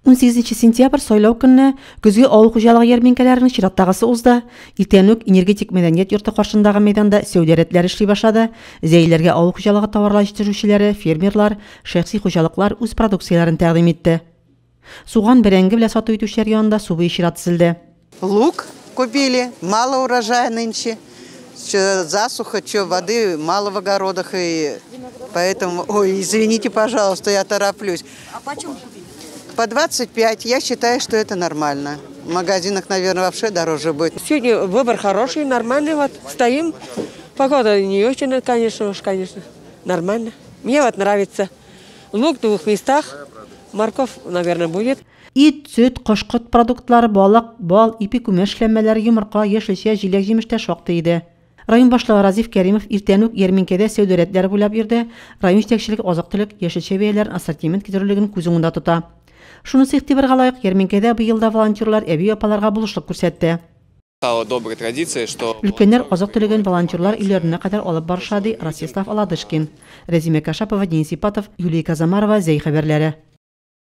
18 сентябрь сайлау көнне көзге авыл хуҗалыгы ярминкәләренең чираттагысы узды. Иртән үк Энергетик мәдәният йорты каршындагы мәйданда сәүдә рәтләре эшли башлады. Зәйлеләргә авыл хуҗалыгы товарлары җитештерүчеләре, фермерлар, шәхси хуҗалыклар үз продукцияләрен тәкъдим итте. Суган, бәрәңге белән сату итүчеләр янында су буе чират тезелде. Лук купили, мало урожая нынче. Чё засуха, чё воды мало в огородах, и поэтому, ой, извините, пожалуйста, я тороплюсь. А почем купили? По 25, я считаю, что это нормально. В магазинах, наверное, вообще дороже будет. Сегодня выбор хороший, нормальный, вот стоим. Погода не очень, конечно уж, конечно, нормально. Мне вот нравится. Лук в двух местах, морковь, наверное, будет. Ит, сөт, кош-корт продуктлары, балык, бал, ипи күмәч эшләнмәләре, йомырка, яшелчә, җиләк-җимеш тә шактый иде. Район башлыгы Разиф Кәримов иртән үк ярминкәдә сәүдә рәтләре буйлап йөрде, район җитәкчелеге азык-төлек, яшелчә бәяләрен ассортимент төрлелеген күз уңында тота. Шунысы игътибарга лаек, ярминкәдә быел да волонтерлар әби-апаларга булышлык күрсәтте. Стало доброй традицией, что Өлкәннәр азык-төлеген волонтерлар өйләренә кадәр алып барыша, ди Ростислав Аладышкин. Рәзимә Кашапова, Денис Ипатов, Юлия Казамарова, Зәй хәбәрләре.